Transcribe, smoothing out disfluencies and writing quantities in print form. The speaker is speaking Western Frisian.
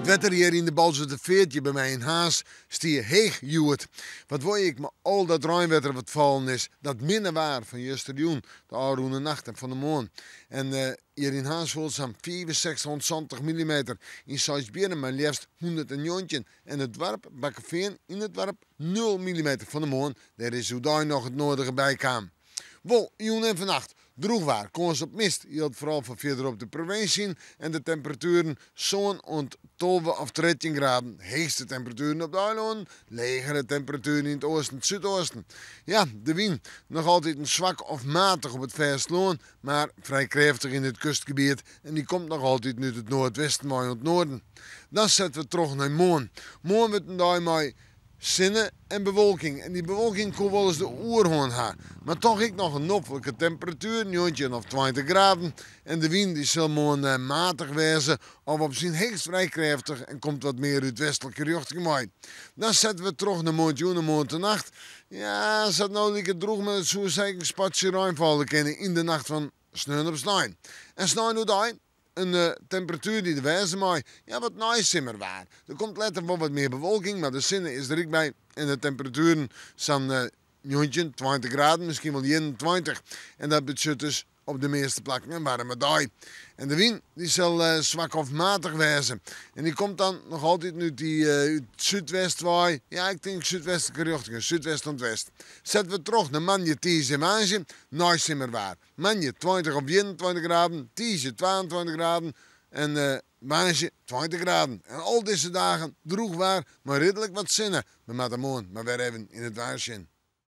It wetter hjir yn de Boalserterfeart hjir by my yn Harns stie heech hjoed. Wat wol ik mei al dat reinwetter wat fallen is, dat minne waar fan justerjûn, de ôfrûne nacht en fan 'e moarn. En hjir yn Harns foel sa'n 65 oant 70 millimeter, yn Seisbierrum mar leafst 119 en it doarp Bakkefean yn it doarp nul millimeter fan 'e moarn, dêr is oerdei noch it nedige by kaam. Wol, jûn en fannacht, drûch waar, kâns op mist jildt foaral foar fierder op de provinsje en de temperatueren sân oant 12 of 13 graden. Heechste temperatueren op de eilannen, legere temperatueren yn it oasten en súdeasten. Ja, de wyn noch altyd in swak of matich op it fêstelân, mar frij krêftich yn it kustgebiet en dy komt noch altyd út it noardwesten wei oant noarden. Dan sette we troch nei moarn. Moarn wurdt in dei mei Sinne en bewolking en dy bewolking koe wolris de oerhân ha, mar toch ek noch in noflike temperatuer, 19 of 20 graden. En de wyn dy sil moarn matich wêze of op syn heechst frij krêftich en komt wat mear út westlike rjochting wei. Dan sette we troch nei moarntejûn en moarntenacht. Ja, sa't no liket drûch, mar it soe seker in spatsje rein falle kinne yn de nacht fan sneon op snein. En snein oerdei? In temperatuer dy't der wêze mei, ja wat neisimmerwaar. Der komt letter wol wat mear bewolking, mar de sinne is der ek by en de temperatueren sa'n 19, 20 graden, miskien wol 21. En dat betsjut dus op de measte plakken in waarme dei. En de wyn dy sil swak of matich wêze. En dy komt dan noch altyd út dy út súdwest wei, ja ik tink súdwestlike rjochtingen, súdwest oant west. Sette we troch nei moandei, tiisdei en woansdei, neisimmerwaar. Moandei 20 of 21 graden, tiisdei 22 graden en woansdei 20 graden. En al dizze dagen drûch waar mei ridlik wat sinne. We moatte moarn mar wer even yn it waar sjen.